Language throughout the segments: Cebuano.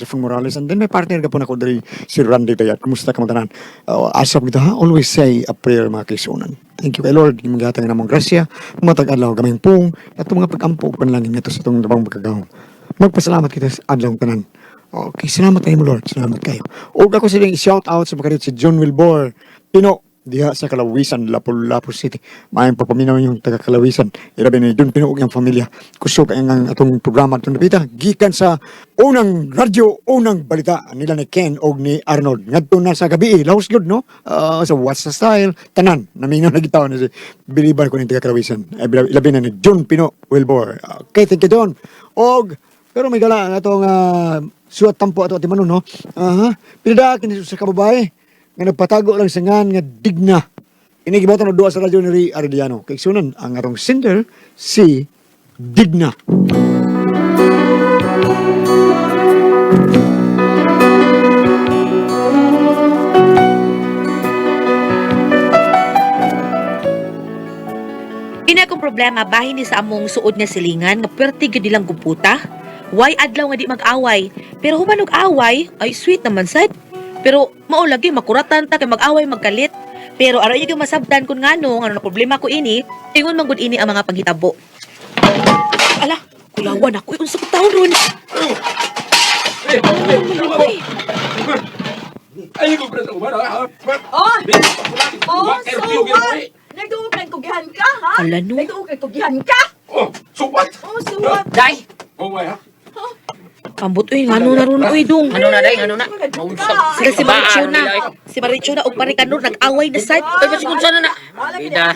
Trifon Morales, and then may partner ka po na ko diri si Randy Dayat. Kumusta ka mo tanan? Asap kita ha, always say a prayer mga kaisunan. Thank you kay Lord, imong gihatag namong grasya, matag adlaw gamay pung atong mga pagampo ug panalangin ngadto sa atong labang makagagahom. Magpasalamat kita sa adlaw tanan. Okay, salamat kayo mo Lord. Salamat kayo. Ug ako silang i-shout out sa makarit si John Wilbur Pino diha sa Kalawisan, Lapu-Lapu City. Maayong pagpaminaw yung taga Kalawisan. Irabi ni John Pino ug iyang pamilya. Kusog ang atong programa atong napita gikan sa unang radyo, unang balita nila ni Ken og ni Arnold. Ngadto na sa gabi, laos gyud no. Sa What's the Style, tanan naminaw na gitaw na si biliban ko ning taga Kalawisan. Ay, ilabi na ni John Pino Wilbur. Okay, thank you Don. Og pero may gala ang atong suwat tampo ato ati manon no. Aha. Pinadaak ni sa kababae nga nagpatago lang sa ngan nga digna. Ini gibatan og duwa sa radyo ni Ray Arellano. Kay sunan ang atong sender si Digna. Ini akong problema bahin ni sa among suod nga silingan nga perti gyud nilang gumputa. Why adlaw nga di mag-away? Pero human og away, ay sweet naman sad. Pero mao lagi makuratan ta kay mag-away magkalit. Pero aron inyo gyud masabtan kun ngano ngano na problema ko ini, ingon man gud ini ang mga panghitabo. Ala, kuyawan ako unsa ko taon ron. Ay, Ay, ko preso ba? Oh! Oh, so what? Nagduog kay kugihan ka, ha? Ala, no. Nagduog kay kugihan ka? Oh, so what? Oh, so what? Day! Oh, why ha? Ambot uy ngano na ron uy dong. Ano na, Day? Ano na? Sila si Marichona. Si Marichona og Maricanor nag-away na sad. Ay, kasi kung saan na. Bida.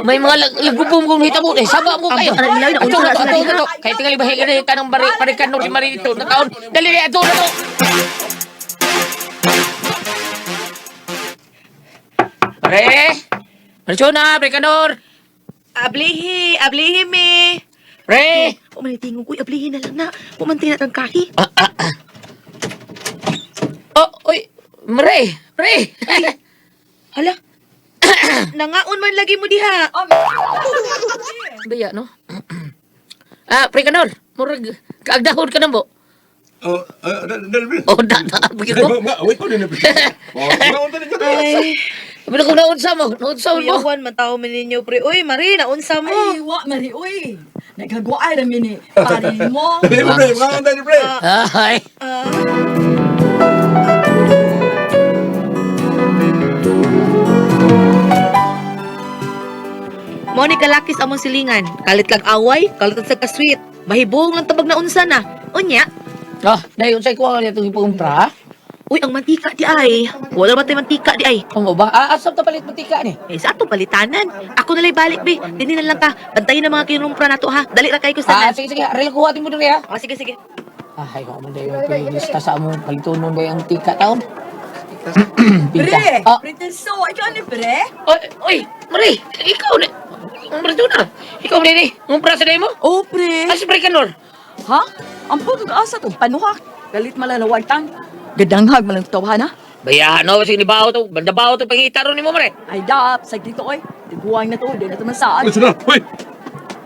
May mga lagubong kong hitabo eh. Saba mo kayo. Ang ano nila, Ato naunsa na na to, sila ato diha. na to. Kahit tingali bahi ka na kanang bari, parikanor si Marito. Nataon. Dali, dali, ato na to. Pre! Marichona, Parikanor! Ablihi, ablihi me. Pre! O manitingog uy, ablihi na lang na. Pumantay na tang kahi. Oh, oy! Mare! Pre! Hala. Nangaon man lagi mo diha. Baya, no? Ah, Parikanor! Murag, kaagdahon ka na mo. Oh, dali. Oh, da, da, bigyan ko. Wait ko din. Oh, naunta din ka. Ay, Sabi ko naunsa mo, naunsa mo. kuyawan man tao man ninyo pre. Uy, Mari, naunsa mo. Ay, wa man ni, uy. Naghaguay ra mi ni pare mo. Dali pre, naunta din pre. Ay. Ah, Mo ni kalakis among silingan. Kalit lang away, kalit sa kasweet. Mahibong lang tabag na unsa na. Unya, Ah, dahil unsay kuha niya itong ipagumpra? uy, ang mantika di ay. Wala man tay mantika di ay. Kamo ba? Ah, asap ta palit mantika ni. Eh, sa atong palitanan. Ako nalay balik, be. Dini na lang ka. Bantayin ang mga kinumpra nato, ha? Dali ra kay ko Ah, sa sige sige, aril kuha mo diri ha. Ah, sige, sige. Ah, ay ko man dayo pilista sa among palitunon day ang tika taon. Pre, Ah, pre Tirso, ikaw ni pre? oy, oy, Mari, ikaw ni. Mari na. Ikaw ni ni. Ngumpra sa mo? Oh, pre. Ah, si Prekanor. Ha? Ang putog asa tong panuhak. Galit malalawagtan. Gadanghag malang tawhan, ha? Baya no, sige ni bawo to, banda bawo to pangita ron nimo mare. Ay, dap, sag dito, oy. Tiguang na to, di na to masaad. Ano na? Hoy.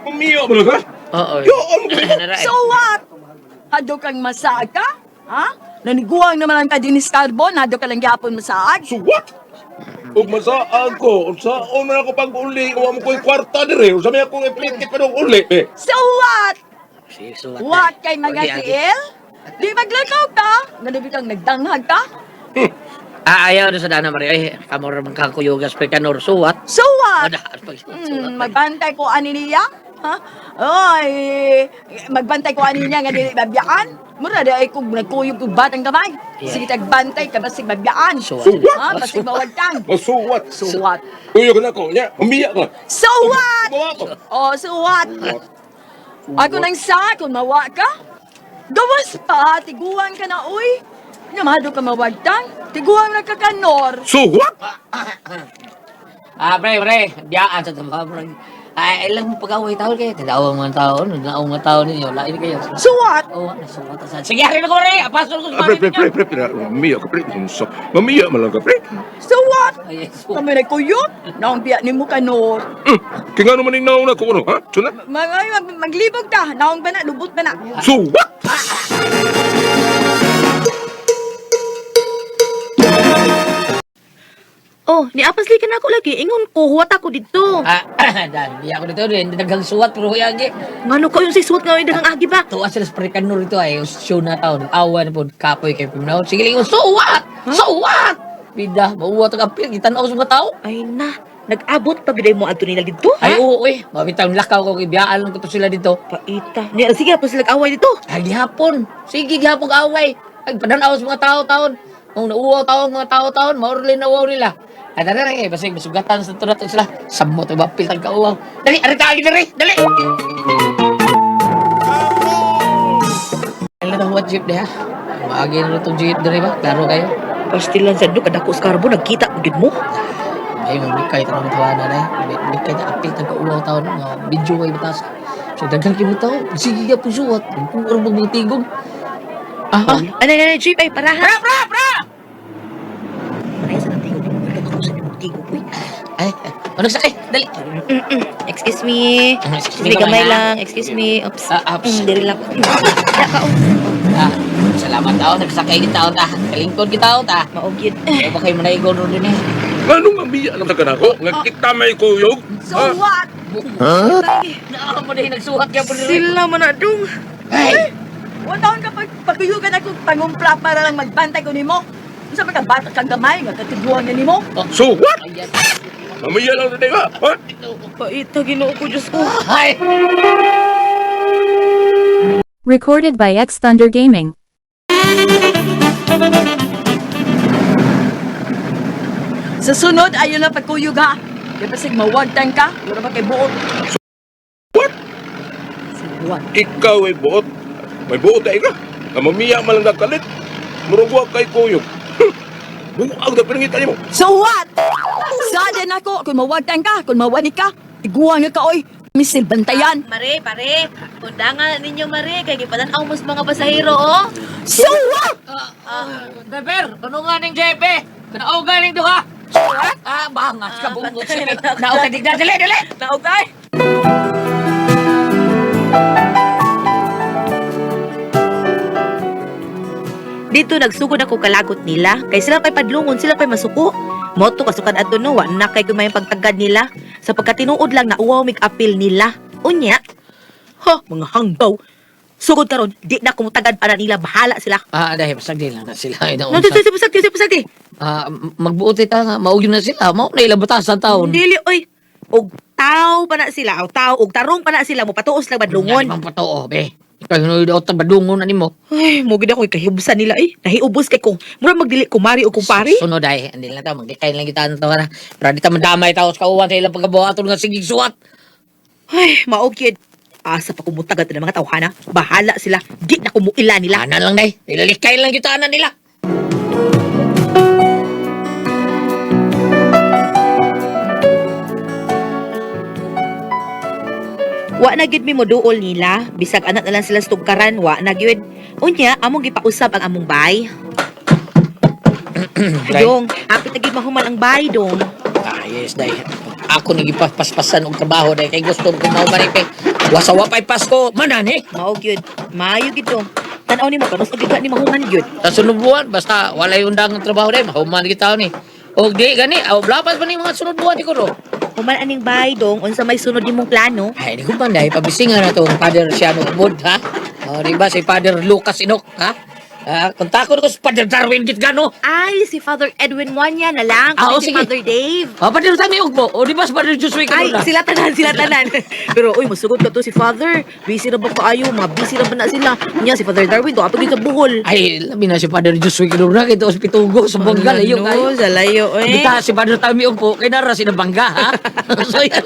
Umiyo mo ka? Oo. Yo, ano ka? So what? Hado kang masaag ka? Ha? Naniguang naman ang kadinis carbon, hado ka lang gyapon masaag. So what? Ug masaag ko, unsaon man ako pag-uli, wa mo ko'y kwarta dire, unsa may akong i-plate pa dong uli. Eh. So what? Sige, so what? What kay mga tiil? Di maglakaw ka? Nganubi kang nagdanghag ka? Ah, ayaw na sa dana mare. Ay, kamo ra man kang kuyugas Prekanor. So what? So what? Wala, Magbantay ko ani niya? Ha? Oy, magbantay ko ani niya nga dili babyakan? Mura di ay kung nagkuyog kog batang gamay. Yeah. Sige tagbantay ka basig babyakan. So So what? Ha? Basig mawagtang. Oh, so what? So what? Kuyo ka na ko, nya, umiya ka. So what? Mawa ko. Oh, so what? Ako nang sa kung mawa ka. Gawas pa, tiguan ka na, uy. Namado ka mawagtang, tiguan na ka kanor. So what? Ah, pre, pre, biyaan sa tamba, pre. Ay, ilang mo pag-away taon kayo. Tadawa mga taon, naong mga taon ninyo. Lain kayo. So what? Oo, nasuwat sa. Sige, hari na ko, pre. Apasol ko sa Ah, pre, pre, pare pre, pre, pre, umiya ka, pre. Unsa? Mamiya man lang ka, pre. So what? Ay, so. Kami nagkuyot, naong biya ni mo kanor. Kaya nga naman yung nauna ko, ano, ha? So na? Maglibog ka, naong ba na, lubot ba na. So what? Oh, niapas ka na ako lagi. Ingon ko, huwat ako dito. Ah, dan, biya ko dito rin. Daghang suwat pero yagi. Ngano ko yung sisuot nga yung daghang agi ba? Tuwa sila sa Prekanor ito ay show na taon. Awa na po, kapoy kay Piminaw. Sige lang, so what? So what? Bida, mauwa ito kapil. Gitanaw sa mga tao. Ay na, nag-abot pa biday mo adto nila dito. Ay, oo, eh. Mabitang lakaw ko, ibiyaan lang ko to sila dito. Paita. Ni sige pa sila away dito. Ay, gihapon. Sige, gihapon away. Ay, pananaw sa mga tao taon. Kung nauwaw tao ang mga tao taon, maurlin na uwaw nila. Ay, tara rin, eh, basig, masugatan sa tunat sila. Samot, iba, piltang kauwaw. Dali, arita, agi dali, dali! Ano na huwat jeep diha? Maagi na itong jeep dali ba? Klaro kayo? Pastilan sa do kadako sa karbo nagkita ko gid mo. Ay, mamikay tanong tawanan eh. Mikay na apil tang kauwaw taon nga video kay batas. So daghan kay mo tao, sige ka pusuwat. Puro mga tigog. Aha. Ano na jeep ay para ha. Pra pra pra. Ay sa tingog mo kadako sa imong tigog uy. Ay, ano sakay? Dali. Excuse me. Excuse Excuse me, me, gamay gamay, ha? lang. Excuse me. Oops. Ah, oops. Diri lang. Ya ka oh. Ah, salamat tao, nagsakay kita ta. Kalingkod kita ta. Mao gyud. Kaya ba kayo manaigon ron din eh? Nganong amiya lang sa kanako? Nga kita may kuyog? So what? Ha? Naa mo dahil nagsuhat kaya po nila. Sila man na dong. Ay! Wa taon ka pag pagkuyugan ako pangumpla para lang magbantay ko nimo. Unsa man ka bata kang gamay nga katiguan na nimo? So what? Ayan. Amiya lang sa ha? Ha? Paita Ginoo ko Diyos ko. Ay! Recorded by X Thunder Gaming. Sa sunod ayo na pagkuyog ha. Di basig mawagtan ka, wala ba kay buot. What? So what? Ikaw ay buot. May buot ay ka. Nga mamiya man lang nagkalit. Murag wa kay kuyog. Buag na pinangita nimo. So what? Sa din ako kung mawagtan ka, kung mawani ka, tiguan nga ka oy. Misil bantayan. Mare, pare. Undangan ninyo mare kay gipadan-aw mas mga pasahero oh. So what? Driver, ano nga ning JP? Kanaog galing duha. Ah, bangas ka bungot. Naog ka digda, dali, dali! Naog ay. Dito nagsugod ako kalagot nila kay sila pa'y padlungon, sila pa'y masuko. Moto kasukan adto no, wa na kay kumayang pagtagad nila sa pagkatinuod lang na uwaw mig apil nila. Unya, ha, mga hanggaw. Sugod karon, di na kumutagad para nila, bahala sila. Ah, dahil pasagdi lang na sila. Ay, No, naunsa. sige, pasagdi, sige, pasagdi. Ah, magbuot ta nga, maugyo na sila. Mao na ilang batasan taon. Dili oy. Og tao pa na sila, og tao, og tarong pa na sila, mopatuos lang badlungon. Nga, patoo, be. Ikaw yung daw badungon na nimo. Ay, mo gid ako kahibsan nila ay. Nahiubos kay kung mura magdili kumari o kumpare. Sunod ay, hindi lang tao, magdikay lang kita ng tawa na. Pero di ta madamay tao sa kauwan sa ilang pagkabuhat nga sige suwat. Ay, mao gyud. Asa pa kumutagat ng mga tawhana. Bahala sila. Di na kumuila nila. Ana lang day, nilalikay lang kita ana nila. Wa na gyud mi moduol nila. Bisag anak na lang sila sa tugkaran, wa na gyud. Unya, among gipausab ang among bay. Dong, hapit na gyud mahuman ang bay dong. Ah, yes, day. Ako ni gipaspasan og trabaho day kay gusto ko mao man kay wasawa pa'y Pasko manan eh. Mao gyud. Maayo gyud dong. Tan-aw nimo kanus og ni mahuman gyud. Sa sunod buwan basta walay undang ang trabaho day, mahuman kita ni. Og di gani, aw lapas pa ni mga sunod buwan di ko ro. Human aning bay dong unsa may sunod nimong plano? Ay, di ko man dahil pabisingan na itong Father Siano Ubod, ha? O, di ba si Father Lucas Inok, ha? Ah, kontakon ko si Father Darwin Gitgano. Ay, si Father Edwin Wanya na lang. Ah, Kundi oh, si sige. Father Dave. Ah, Father Tami Ugbo. O, di ba si Father Joshua Ay, Kanuna? sila tanan, sila tanan. Pero uy, masugot ka to si Father. Busy na ba kaayo? Mga busy na ba na sila? Nya si Father Darwin do ato gyud sa Bohol. Ay, labi na si Father Joshua Kanuna kay to Pitugo sa Bangga, layo kayo. Ano, sa layo eh. Bita si Father Tami Ugbo kay nara si Bangga, ha? So, yan.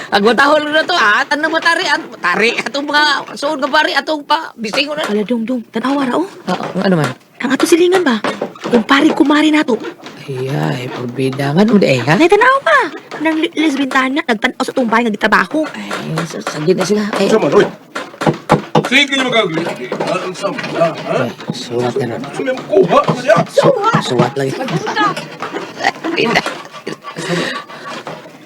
Agwatahol na to, ha? Tanang matari, at tari, atong mga suod nga pari, atong pa, bisingo na. Ala dong dong, tanawa ra oh. Ah, ano man? Ang ato silingan ba? Kumpare kumari nato. Ay, ay, pagbidangan mo di, eh, ha? Nay tanaw pa. Nang les bintana nagtan-aw sa tumbay nga gitrabaho. Ay, sagit na sila. Ay, Unsa man oy? Sige niyo magagli. Unsa man, ha? Ay, suwat na ron. Unsa may makuha na siya? So what? Suwat lang. Magunta. Pinda.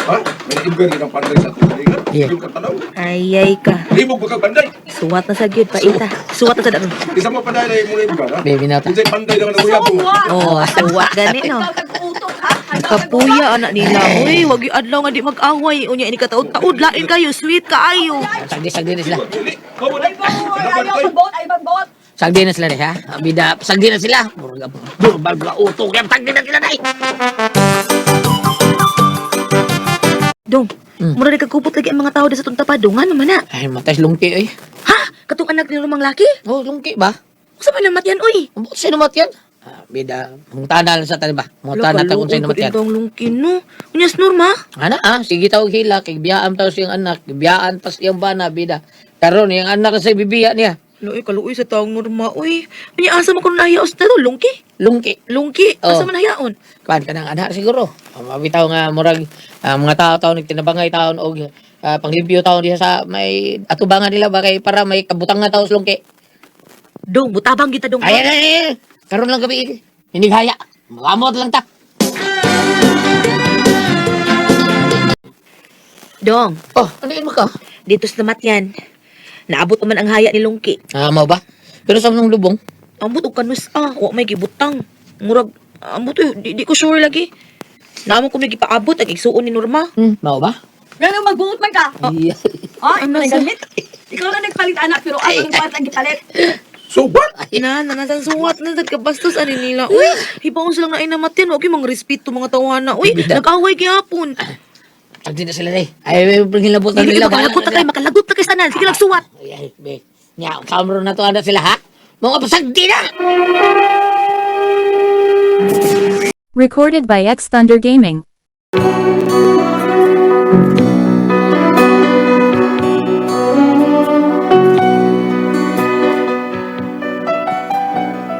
Ha? May ibgan ng panday sa atong kalingan. Yeah. Yung katanaw. Ay ay ka. Libog ba kag panday? Suwat na sa gyud paita. Suwat na sa daron. Isa mo panday na imong ibgan, ha? Baby na ta. Unsay panday naman ang So uyab mo? what? Oo, Suwat gani no. Ikaw kag-utok ha? Kapuya anak nila. Uy, wag yung adlaw nga di mag-away. Unya ini kataod-taod lain kayo, sweet kaayo. Sagdi, sagdi na sila. Dili. Ay, boy, ayaw magbot, ay magbot. Sagdi na sila dai ha. Bida, sagdi na sila. Murag burbal ba utok yan. Sagdi na sila dai. Dong, mura di kagkupot lagi ang mga tao di sa tuntapado. Nga naman na. Ay, matay lungki oy. Ha? Katong anak ni Romang laki? Oh, lungki ba? Usa man namatyan, uy. Ang sino matyan? Ah, bida, mungtana lang sa tani ba? Mungtana ta kung sino matyan. Itong lungkin, no? Unya Norma. Ana ah, sige tawag hila kay biyaan taw siyang anak, biyaan pas iyang bana bida. Karon iyang anak sa bibiya niya. Luoy, kaluoy sa taong Norma, uy. Unya asa man kuno nahiyaos na to, lungki. Lungki. Lungki, Oh. asa man nahiyaon? Kuan ka ng anak siguro. Mabitaw nga murag mga tao-tao nagtinabangay taon og panglimpyo taon diha sa may atubangan nila ba kay para may kabutang nga tao sa lungki. Dong, butabang kita dong. Ay, ay, ay, ay. Karon lang gabi inighaya. Magamot lang ta. Dong, Oh, ano yun mo ka? dito sa namatyan. Naabot naman ang haya ni Lungki. Ah, mao ba? Pero sa nung lubong, Ambot og kanus ah, wa may gibutang. Murag ambot eh, di ko sure lagi. Naamo ko may gipaabot ang igsuon ni Norma. mao ba? Ngano magbuot man ka? Yeah. Ah, ikaw Ano nang sa- gamit. Ikaw na nagpalit anak pero ako ang kwarta ang gipalit. So what? Na, nanasang suwat na sad kabastos ani nila. Uy, hibaon silang naay namatyan, wa gyud mga respeto mga tawhana. Uy, nag-away gyapon. Sagdi na sila day. Ay, panghilabutan Dili nila. makalagot na kay, makalagot na kay sanan. Sige lang suwat. Ay, ay, be. Nya, kamro na to ana sila ha. Mga pasagdi na. Recorded by X Thunder Gaming.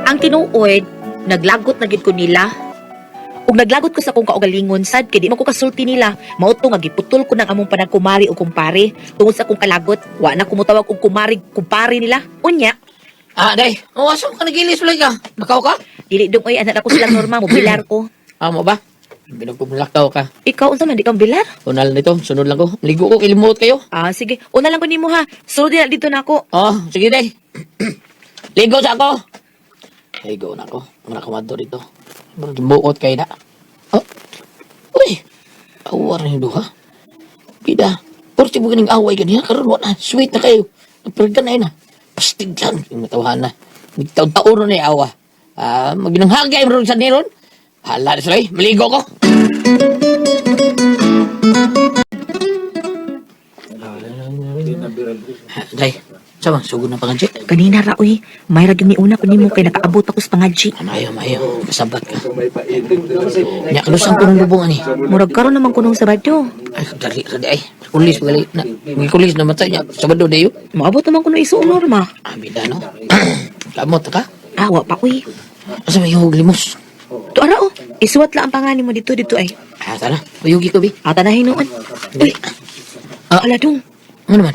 Ang tinuod, naglagot na gid ko nila. Ug naglagot ko sa akong kaugalingon sad kay di man ko kasulti nila. Mao to nga giputol ko ng among panagkumari o kumpare tungod sa akong kalagot. Wa na ko motawag og kumari kumpare nila. Unya, Ah, day. Oh, asa ka nagilis ulit ka? Bakaw ka? dili dong oy anak ako silang norma mo bilar ko. Ah, mo ba? Binagpumulakaw ka. Ikaw unsa man di kang bilar? Unal nito, sunod lang ko. Ligo ko, kilimot kayo. Ah, sige. Una lang ko nimo ha. Sunod na dito na ako. Oh, sige day. Ligo sa ako. Ligo na ako. Mura ko madto dito. Mura buot kay na. Oh. Uy. Awar ni duha. Bida. Porti mo ganing away ganiya karon wa na. Sweet na kayo. Nagpergan na na. Pastig yan. Yung matawahan na. Nagtaon-taon na yung awa. Ah, maginanghagay mo ron sa niron. Hala na sila eh. Maligo ko. Day, sama, sugod na pangadji. Kanina ra oy, may ra gyud ni una ko nimo kay nakaabot ako sa pangadji. Mayo, mayo. Kasabat ka. Nya, kalusang ko ng lubong ani. Murag karon naman kunong Sabado. Ay, dali, dali, ay. Kulis, gali. Na, may kulis na matay niya. Sabado dayo. Moabot naman kuno isuon norma. Ah, bida, no? Kamot ka? Ah, wa pa oy. Asa may hug limos? To ara oh. Isuwat lang ang pangani mo dito dito ay. Ah, tara. Uyugi ko, bi. Ata na hinuon. Uy. Ah. Ala dong. Ano naman?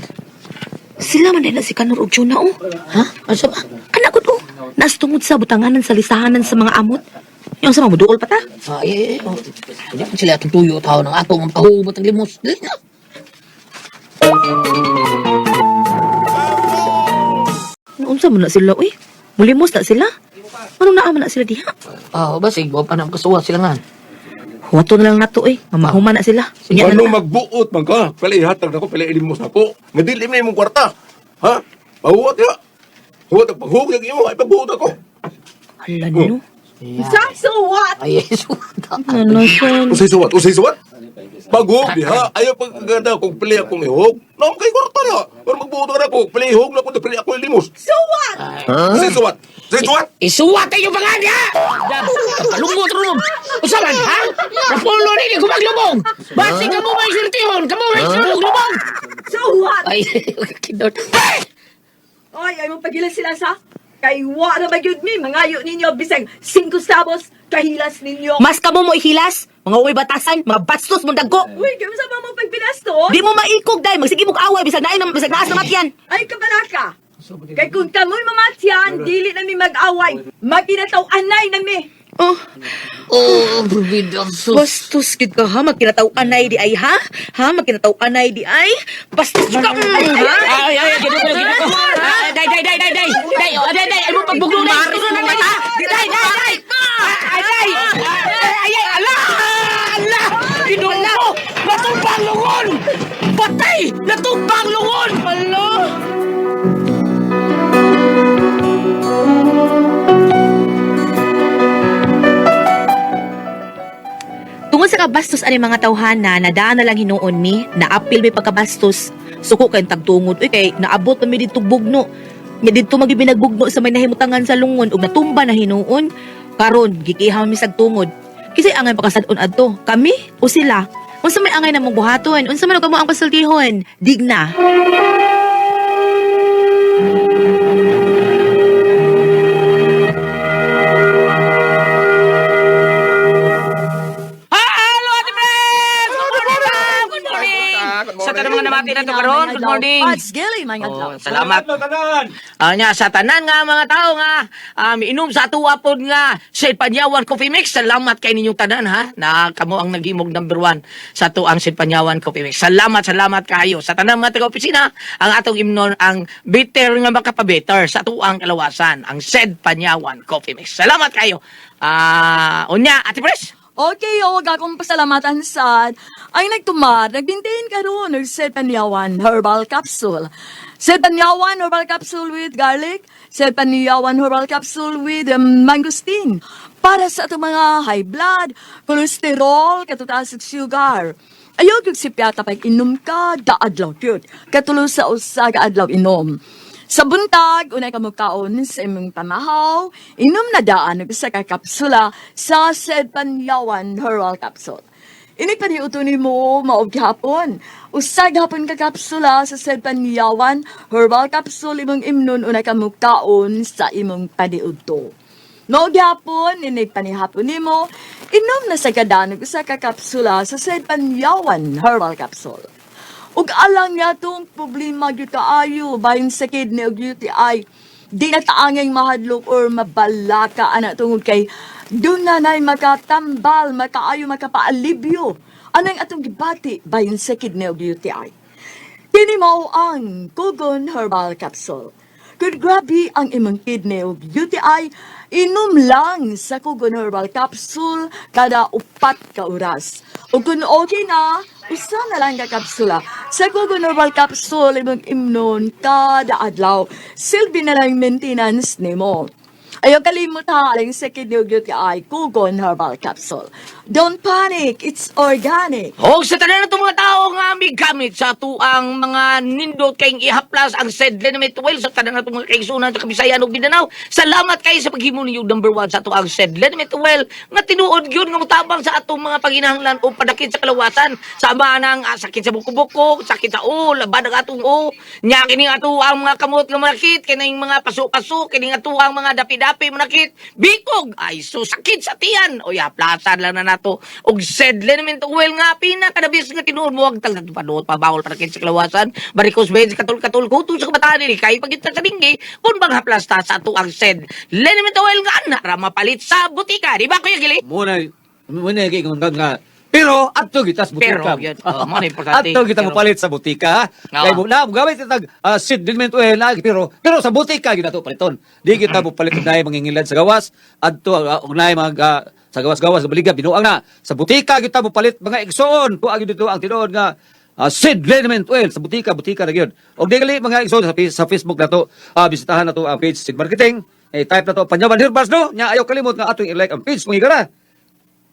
Sila man din na si Kanor og Juna oh. Ha? Asa ba? Anak ko oh. Nas tungod sa butanganan sa listahanan sa mga amot. Yung sa mga muduol pa ta. Ah, ay, ay, ay. Oh. Hindi man sila atong tuyo tao ng atong ang pahubat ng limos. Dali na. Unsa man na sila uy? Mulimos na sila. Anong naa man na sila diha? Ah, basig, wa pa na kasuwa sila nga. Huwato na lang nato eh. Mamahuma na sila. Unya na Ano na. magbuot man ka? Pala ihatag nako, pala ilimos nako. Nga dili man imong kwarta. Ha? Pahuwat ya. Huwat ang paghug yung imo, ay pagbuot ako. Hala no. Sa suwat. Ay, ay, suwa. Ano siya? Usay suwat, usay suwat. Paghug diha, ayaw pagkaganda kung pili akong ihog. Naam kay kwarta na. Pero magbuot ka na ko, pili ihog na ko, pili ako ilimos. Suwat. Usay suwat. Usay suwat. Isuwat tayo pangan niya! Palungot ron! Usaban, ha? Napulo rin yung kumaglubong! Basi ka mo may sirtihon! Kamo may sirtihon! Suwat. Ay, kinot. Ay! Oy, ay mo pagilan sila sa kay wa ra ba gyud mi mangayo ninyo bisag 5 sabos kahilas ninyo. Mas kamo mo ihilas, mga uwi batasan, mga bastos mong dagko. Uy, kaya sa mga pagpinastos? Di mo maikog dai, magsige mong away bisag naay bisag naas na matyan. Ay kabalaka. Kay kung kamoy mamatyan, dili na mi mag-away. Magkinataw-anay na mi. Oh, Oh, bida sus. bastos gid ka ha, magkinataw-anay di ay ha? Ha, magkinataw-anay di ay? Bastos ka ha? Ay, ay, ay, gino ko, gino ko. Ah, Day, day, day, day, day. Day, oh, day, day. Ay mo pagbuglo na. Day, day, day. Ay, day. Ay, ay, ala! Pagkabastos ani mga tawhana, nadaan na lang hinuon mi, naapil mi pagkabastos. Suko kay tagtungod, uy kay naabot na mi didto bugno. Nya didto magibinagbugno sa may nahimutangan sa lungon ug natumba na hinuon. Karon gikihaw mi sag tungod. Kasi angay pakasad-on adto, kami o sila? Unsa may angay namong buhaton? Unsa man kamo ang pasultihon? Digna. Hello, Ate Friends! Good morning! Ma'am! Good morning! Sa tanang mga namati na to karon, good morning. Pads Gili, may adlaw. Oh, salamat. Nya sa tanan nga mga tao nga miinom sa atuwa pod nga sa Panyawan Coffee Mix. Salamat kay ninyong tanan ha na kamo ang naghimog number one sa atuang sa Panyawan Coffee Mix. Salamat, salamat kayo sa tanan mga taga-opisina. Ang atong imnon ang bitter nga makapabetter sa atuang kalawasan, ang Said Panyawan Coffee Mix. Salamat kayo. Unya, Ate Pres. Okay, huwag akong pasalamatan sa ay nagtumar, nagbintayin karon og Sepanyawan Herbal Capsule. Sepanyawan Herbal Capsule with garlic, Sepanyawan Herbal Capsule with mangosteen. Para sa atong mga high blood, cholesterol, katutaas ug sugar. Ayaw gyud sipyata pag inom ka, daadlaw gyud. Katulo sa usa ka adlaw inom. Sa buntag, unay ka mukaon sa imong pamahaw, inom na daan og usa ka kapsula sa Sedpanyawan Herbal Capsule. Ini paniuto nimo maog gihapon. Usa gihapon ka kapsula sa Sedpanyawan Herbal Capsule imong imnon unay ka mukaon sa imong paniudto. Maog gihapon, inig panihapon nimo, inom na sa kadan og usa ka kapsula sa Sedpanyawan Herbal Capsule. Ug alang niya tong problema gyud kaayo bahin sa kidney ug UTI. Di na taangay mahadlok or mabalaka ana tungod kay doon na nay makatambal, makaayo, makapaalibyo. Anang atong gibati bahin sa kidney ug UTI. Kini mao ang Kugon Herbal Capsule. Kung grabe ang imong kidney ug UTI, inom lang sa Kugon Herbal Capsule kada 4 ka oras. Ug kung okay na, usa na lang ka kapsula. Sa Kugon Herbal Capsule, imong imnon kada adlaw. Silbi na lang maintenance nimo. Ayaw kalimot ha, aling sa kidney ug UTI, Kugon Herbal Capsule. Don't panic, it's organic. Og sa tanan natong mga tao nga migamit sa tuang mga nindot kayong ihaplas ang said liniment oil sa tanan natong mga kaigsunan sa Kabisayan ug Mindanao. Salamat kayo sa paghimo ninyo number one sa tuang said liniment oil nga tinuod gyud nga motabang sa atong mga paginahanglan o padakit sa kalawasan sama nang sakit sa buko-buko, sakit sa ulo, laban ang atong o. Nya kini ato ang mga kamot nga manakit, kining mga paso-paso, kining ato ang mga dapi-dapi manakit, bikog ay so sakit sa tiyan. O haplasan lang na nato og said liniment oil nga pinakadabis nga tinuod mo ang talag panuot pa bawol para sa kalawasan, varicose veins, katul-katul kuto sa kabataan nili kay pagita sa dinggi kun bang haplas ta sa ato ang said liniment oil nga ana ra mapalit sa butika, di ba Kuya Gili? Muna, muna kay nga nga. Pero adto kita sa Pero, butika. yun. Oh, mo na importante. Adto kita Pero- mopalit sa butika. Ha? Oo. Kay mo na gamit tag seed liniment oil na pero pero sa butika gyud nato paliton. Di kita mo palit og naay mangingilad sa gawas. Adto og naay mga sa gawas-gawas baliga binuang na. Sa butika gyud ta mopalit mga igsoon. Tuwa gyud dito ang tinuod nga seed liniment oil sa butika, butika na gyud. Og di gali mga igsoon sa, sa Facebook nato, bisitahan nato ang page Seed Marketing. Eh, type na to Panyawan Herbals no. Nya ayaw kalimot nga atong i-like ang page mga higala.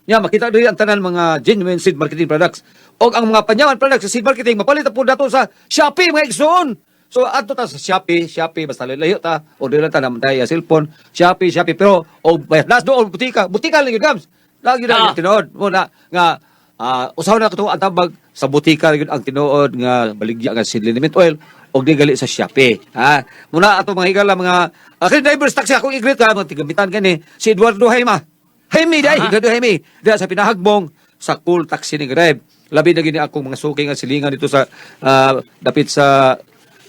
Nya makita diri ang tanan mga genuine seed marketing products. Og ang mga Panyawan products sa seed marketing mapalit na po nato sa Shopee mga igsoon. So adto ta sa Shopee, Shopee basta layo ta order lang ta naman tayo sa cellphone, Shopee, Shopee pero o last do butika, butika lang gyud gams. Lagi na tinuod mo na nga usaw na kato ang tambag sa butika gyud ang tinuod nga baligya nga seed liniment oil og di gali sa Shopee. Ha, muna ato mga higala mga uh, drivers taxi akong i-greet ka mga tigamitan kani si Eduardo Haima. Jaime dai, Eduardo Jaime, diha sa pinahagbong sa cool taxi ni Grab. Labi na gini akong mga suki nga silingan dito sa dapit sa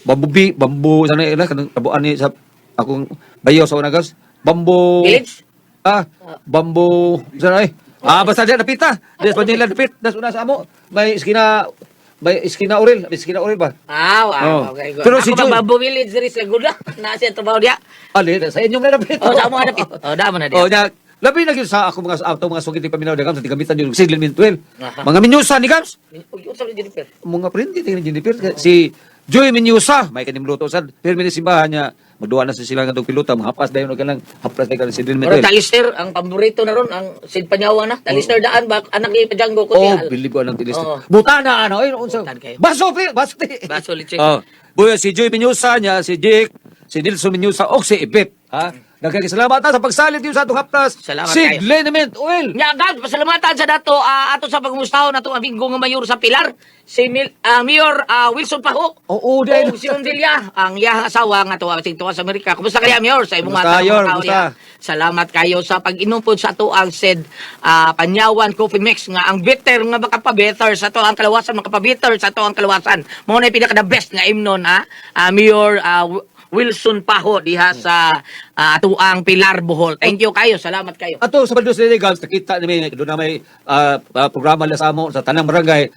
Bambubi, Bambu, sa na kanang tabuan ni sa akong bayo sa Unagas, Bambu Village? Ah, Bambu, sa na eh. Basta diha dapit ta. Diha sa Manila dapit, das una sa amo. May iskina Orel, may iskina Orel ba? Ah, wow, Oh. okay. Good. Pero Ako si ba Joy- Bamboo Village diri sa Laguna? Na siya trabaho diya. Ali, sa inyong na dapit. Oh, sa amo nga dapit. Oh, damo na diya. Oh, nya, labi na gyud sa ako mga ato mga sugit paminaw dagam sa tigamitan yung seed liniment oil. Aha. Mga minyusa ni Gams. Uy, unsa man Jennifer? Mga prindi tingnan Jennifer si Joy Minyusa may kanim luto sad pirmi ni simbahan niya Magduwa na sa sila ngadtong pilota, mahapas dayon og kanang haplas dayon kanang Sid Liniment Pero Oil. Talister, ang paborito na ron, ang Sid Panyawa na. Talister daan ba, anak ni Pajango ko. Oh, bilib ko anang tilis. Oo. Butana ano, ay unsa. Butan kayo. Baso pre, baso ti. Baso, litsi. Oh. Buya si Joy Minyusa niya, si Jake, si Nilson Minyusa og si Ibet, ha? Daghang salamat ha, sa pagsalit niyo sa atong haplas. Salamat Sid kayo. Liniment Oil. Nya gab, pasalamatan sa dato ato sa pagmustahon ato amigo nga mayor sa Pilar, si Mayor Wilson Paho. Oo, dahil- Og si Undilia, ang iyang asawa nga tuwa sing tuwa sa Amerika. Kumusta kaya Mayor sa imong Kumusta, mga Mayor? tao Kumusta? diha? Salamat kayo sa pag-inom pod sa ato ang said Panyawan Coffee Mix nga ang bitter nga makapabetter sa ato ang kalawasan, makapabitter sa ato ang kalawasan. Mao na pinaka the best nga imnon ha. Mayor Wilson Paho diha sa atuang Pilar Bohol. Thank you kayo. Salamat kayo. Ato sa Baldos Lady Gabs, nakita nami doon na may programa nila sa amo sa tanang barangay,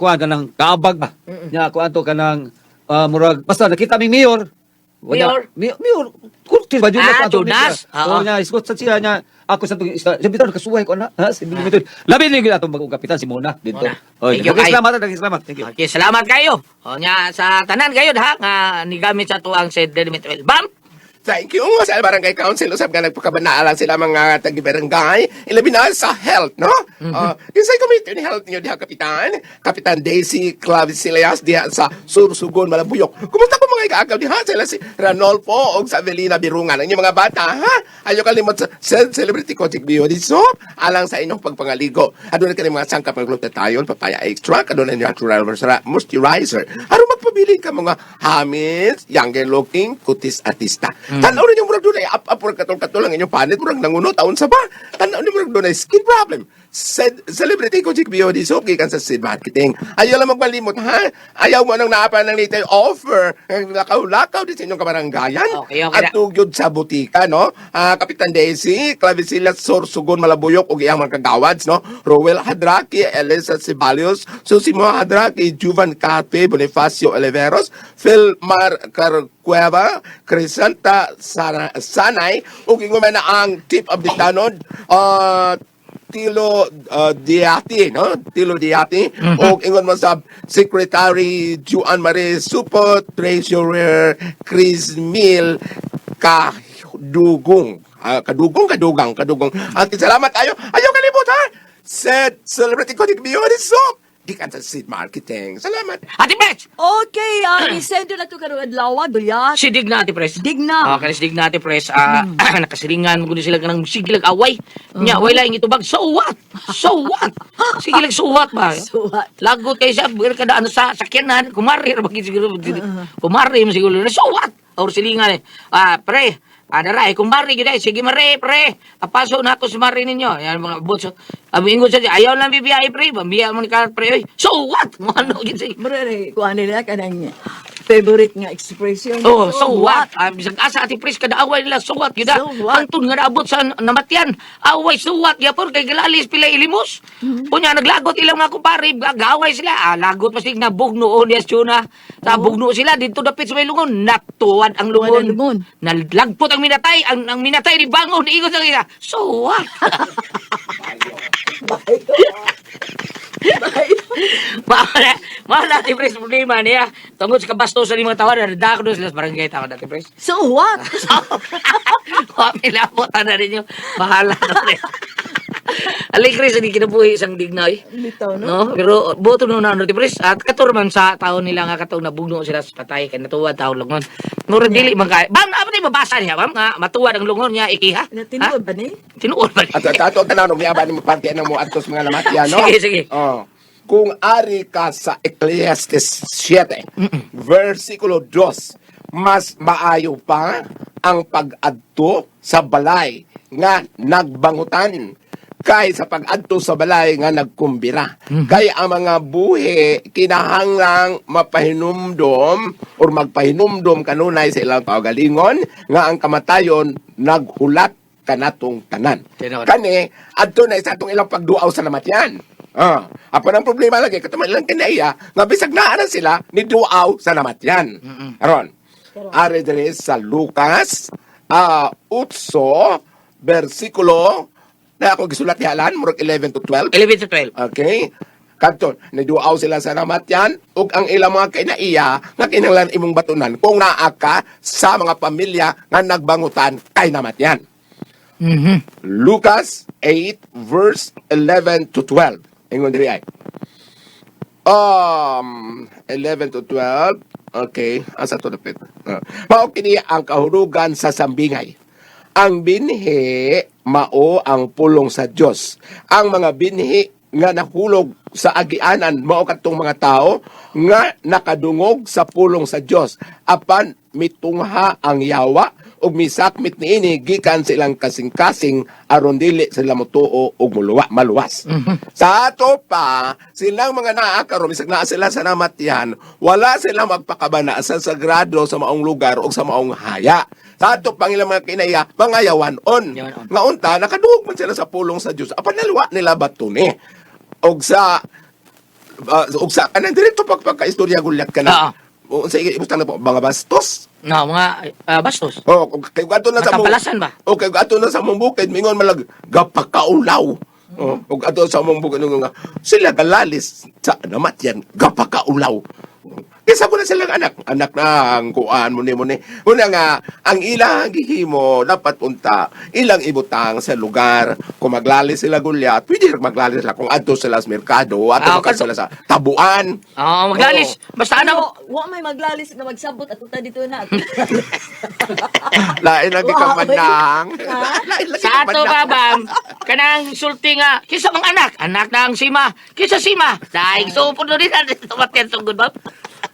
kuan kanang kaabag ba. Nya kuan to kanang murag basta nakita mi mayor. Mayor? Mayor Curtis ba Jonas? Ah, Ato, Jonas. mayor. Oo. Oo, nya isgot sa siya nya ako sa tong isa. Sabi bitaw kasuway ko na. Ha, si Billy Labi ni gyud atong bagong kapitan si Mona dito. Mona. Oy, Thank you, daghang kayo. salamat, daghang salamat. Thank you. Okay, salamat kayo. O nya sa tanan kayo ha nga nigamit sa tuang said Element Oil. Bam! Thank you sa Barangay Council. Usab nga nagpakabanaalan sila mga tagi-barangay. Ilabi na sa health, no? Kinsay committee ni health niyo diha, Kapitan? Kapitan Daisy Clavicilias diha sa Sursugon, Malabuyok. Kumusta po mga ikaagaw diha? Sila si Ranolfo og sa Avelina Birungan. Ang inyong mga bata, ha? Ayaw kalimot sa Celebrity Coaching Beauty Soap alang sa inyong pagpangaligo. Aduna kini mga sangkap ng glutathione, papaya extract, aduna natural moisturizer. Aron magpabilin ka mga hamis, younger looking, kutis artista. Tanaw ninyo murag dunay up up murag katol-katol ang inyong panit murag nanguno taon sa ba. Tanaw ninyo murag dunay skin problem. Said, Celebrity Coaching Beauty Soap gikan sa Sid Marketing. Ayaw lang magmalimot ha. Ayaw mo nang naapa ng little offer. Ang Lakaw-lakaw din sa inyong kabaranggayan. Okay, okay At tugyod sa butika, no? Kapitan Daisy, Clavicilla Sorsogon Malabuyok ug iyang mga kagawads, no? Roel Hadraki, Elisa Ceballos, Susimo Hadraki, Juvan Cape, Bonifacio Oliveros, Philmar Carcueva, Crisanta Sanay, ug ingon man na ang tip of the tanod, Tilo Diati, no? Tilo Diati. O ingon mo sa Secretary Juan Marie Supo, Treasurer Chris Mil Kadugong. Kadugong, kadugang, kadugong. At salamat tayo. Ayaw kalimot, ha? Said Celebrity Coding Beauty Soap. Gikan sa Seed Marketing. Salamat. Ate Pres! Okay, isendo na to karong adlaw, Dulyat. Si Digna, Ate Pres. Digna. Ah, kani si Digna, Ate Pres. Nakasilingan mo kuno sila kanang sige lang away. Nya, way laing itubag. So what? So what? Sige lang so what ba? So what? Lagot kay siya kada ano sa sakyanan, kumari ra bagid siguro. Kumari mo siguro. So what? Or silingan eh. Pre, dara eh, kumari gyud eh. Sige mare, pre. Apaso na ako sa mare ninyo. Yan mga butso. Abi ingon siya, ayaw lang bibiyahe pre. Bambiya mo ni ka pre. Oy. So what? Mo ano gyud sige. Mura rin, kuha nila kanang favorite nga expression. Oh, so what? Bisag asa ati pres kada away nila so what gyud. So what? Hangtod nga naabot sa namatyan. Away so what gyapon kay gilalis pila ilimos. Unya naglagot ilang mga kumpare, gaway sila. Lagot pa sig na bugno niya tuna. Sa bugno sila didto dapit sa may lungon, natuwad ang Tuwad lungon. ang lungon. Nalagpot ang minatay, ang minatay ni bangon ingon sa ila. So what? Maala, maala ati pres problema niya. Tungod sa kabastosan ni mga tawanan, dako sila sa barangay tawad ati pres. So what? Pamilabot na ninyo. Bahala na rin. Aligre sa di kinabuhi isang dignoy. Bitaw, no? No? Pero buto no na ano, Pres. At katurman sa taon nila nga katong nabugno sila sa patay kay natuwa taon lungon. Murag dili man kay. Bam, apa ni mabasa niya, bam nga matuwad ang lungon niya ikiha. Na tinuod ba ni? Tinuod ba ni? At ato tanan og yaban mo parte na mo atos mga lamatya, no? Sige, sige. Oh. Kung ari ka sa Ecclesiastes 7, versikulo 2, mas maayo pa ang pag-adto sa balay nga nagbangutan kay sa pag-adto sa balay nga nagkumbira. Kay ang mga buhi kinahanglang mapahinumdom or magpahinumdom kanunay sa ilang kaugalingon nga ang kamatayon naghulat kanatong tanan. Tinuod. Kani adto na isa atong ilang pagduaw sa namatyan. Apan ang problema lagi katong ilang kinaiya nga bisag naa na sila ni duaw sa namatyan. Aron. Ari diri sa Lucas 8 versikulo na ako gisulat yalan murag 11 to 12. 11 to 12. Okay? Kadto niduaw sila sa namatyan ug ang ilang mga kinaiya nga kinahanglan imong batunan kung naa ka sa mga pamilya nga nagbangutan kay namatyan. Lucas 8 verse 11 to 12. Ingon diri ay. 11 to 12. Okay, asa to dapit? Mao kini ang kahulugan sa sambingay. Ang binhi mao ang pulong sa Dios. Ang mga binhi nga nahulog sa agianan mao kadtong mga tao nga nakadungog sa pulong sa Dios, apan mitungha ang yawa ug misakmit niini gikan sa ilang kasing-kasing aron dili sila motuo ug muluwa maluwas. Sa ato pa, silang mga naa karon, bisag naa sila sa namatyan, wala sila magpakabana sa sagrado, sa maong lugar ug sa maong haya. Sa ato pang ilang mga kinaya, mga yawan-on. Yawan-on. Nga unta nakaduog man sila sa pulong sa Dios, apan naluwa nila batune. Og sa og sa kanang diretso pagpagkaistorya gulyat ka na. O, sa ibutang na po, mga bastos. No, mga bastos. Oh, kung kay adto na sa mong Matapalasan ba? O kay adto na sa mong bukid mingon malag gapakaulaw. Oh, ug adto sa mong bukid nga sila galalis sa namatyan gapakaulaw. Kaysa ko na silang anak, anak na ang kuan mo ni mo ni. Una nga ang ilang gihimo dapat unta ilang ibutang sa lugar kung maglalis sila gulyat, pwede rin maglalis sila kung adto sila sa merkado, adto Ah, ka sila sa tabuan. Oo, maglalis. Basta ano, Pero, wa may maglalis na magsabot at uta dito na. Lain lagi ka Wow. manang. Lain lagi sa ka ato ba, manang. bam, kanang sulti nga, kisa mga anak, anak na ang sima, kisa sima, dahil so, puno din natin tumatyan tungkol ba?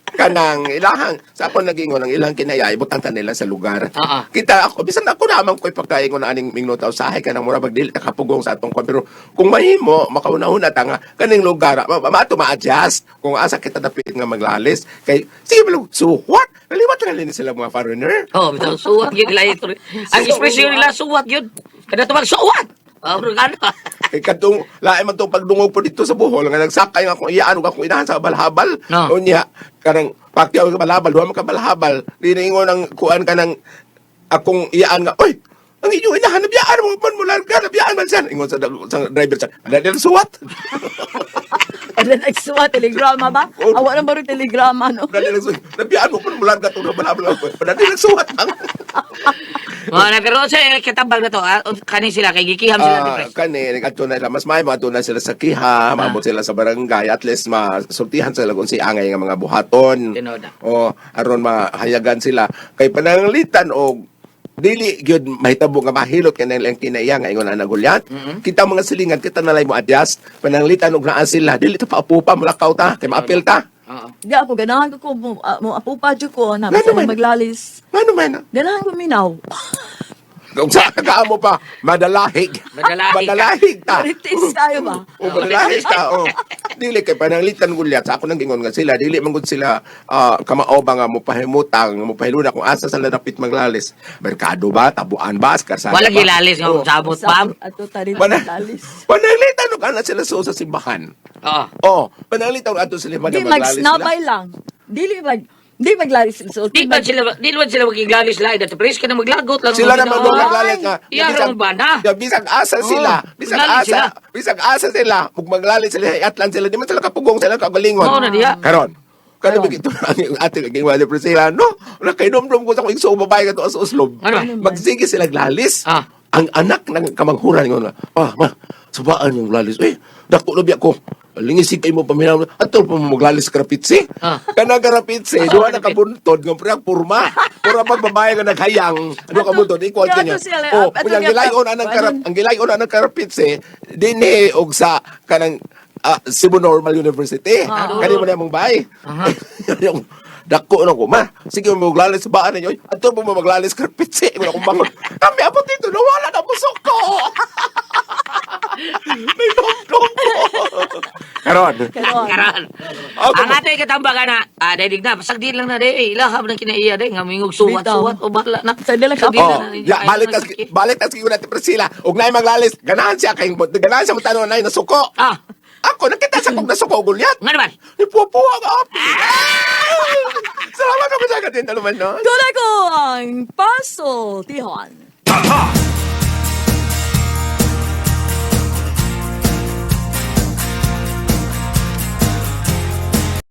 Kanang ilahang sa ako nagingon ang ilang kinaya ibutang ta nila sa lugar. Oo. Kita ako bisan ako naman ko'y pagkaingon na aning mingno ta usahay kanang mura pag dili ta kapugong sa atong kwan, pero kung mahimo makauna-una ta nga kaning lugar maato ma-adjust kung asa kita dapit nga maglalis kay sige malo, so what kaliwat na nila sila mga foreigner. Oh, bitaw, suwat yun nila ito. Ang ekspresyon nila, suwat yun. Kada tumag, suwat! Oh, pero ano? Kay kadtong lain man tong pagdungog po dito sa Bohol nga nagsakay nga akong iyaan ug akong inahan sa balhabal. No. Unya kanang Pacquiao sa balhabal, duha man ka balhabal. Diniingon ang kuan kanang akong iyaan nga, oy, ang inyong inahan nabiyaan mo man mo larga, nabiyaan man siya. Ingon sa driver siya, dali suwat. And then, nagsuwa, telegrama ba? Oh. Awa na ba rin telegrama, no? Dali lang suwat. Nabiyaan mo man mo larga tong balhabal. Dali lang suwat ang. Oh, na, pero sa katambag na to, kanin sila, kay gikiham sila, Ah, di kani ngadto na sila mas may adto na sila sa kiha, maabot sila sa barangay, at least masultihan sila kung si angay nga mga buhaton. Tinuod na. O aron mahayagan sila kay pananglitan og dili gyud mahitabo nga mahilot kanang ilang kinaiya nga ingon ana gulyat. Kita mga silingan kita nalay mo adjust pananglitan og naa sila dili ta paapupa mulakaw ta kay maapil ta. Oo. Di ako, ganahan ko ko, mo apupa dyan ko, na, Ngano basta man? maglalis. Ngano man? Ganahan ko minaw. Kung sa kaamo pa madalahig. Madalahig ka. Madalahig ta. Marites tayo ba? O madalahig ta. O. Dili kay pananglitan gulyat sa ako nang gingon nga sila dili man gud sila kamao ba nga mopahimutang mopahiluna kung asa sila dapit maglalis. Merkado ba, tabuan ba, karsada Wala ba? gilalis nga O. sabot, bam. Ato tayo Mana- maglalis. Pananglitan og ana sila sa simbahan. Oo. Oh, pananglitan og adto sila Di maglalis sila. magsnabay lang. Dili mag, di maglalis. So, Di man sila magiglalis lain dito. Please ka na maglagot lang. Sila na Ay, maglalis nga. Iya Bisag- ra ba na? Ya, bisag asa sila. Bisag maglalis asa. sila. Bisag asa sila. Mug maglalis sila, atlan sila. Di man sila kapugong sila kagalingon. Mao na diha. Karon. Karon bigito ang ate naging wala Priscilla, no? Nakainomdom ko sa akong igsoong babae kato sa Oslob. Ano ba? Magsige sila glalis. Ah. Ang anak ng kamanghuran ingon na, ma, subaan yung lalis. Eh, dako na biya ko. Lingisig kay mo paminaw. Atol pa mo maglalis karapitsi. Ah. Kanang karapitsi, duha na kabuntod nga purang purma. Pura pag babae nga naghayang, ano ka buntod equal Ato kanya. siya, Oh, ato kunyang niya gilayon anang karap, ano? ang gilayon anang karapitsi dinhi og sa kanang Cebu Normal University. Kani mo na mong bay. Yung dako na ko ma. Sige mo maglalis sa baan ninyo. Ato mo maglalis karapitsi. Wala akong bangon. Kami abot dito nawala na busok ko. May domdom ko. Karon. Karon. Karon. Okay. Ang ato katambag na, dahil na, pasag di lang na day, ilahab ng kinaiya day, nga mingog suwat, Bitaw. suwat, o bahala na. Sa dila ka- Sa dila Oh, na, ya, ay, balik na, tas balik tas gyud natin Priscilla. Ug naay maglalis, ganahan siya kay ganahan siya mo tanon nay nasuko. Ah. Ako nakita sa kong nasuko gulyat. Nga naman. Ipupuha ka api. Salamat ka pa sa katin naman no. Tulad ko ang paso, Tihon. Tatak!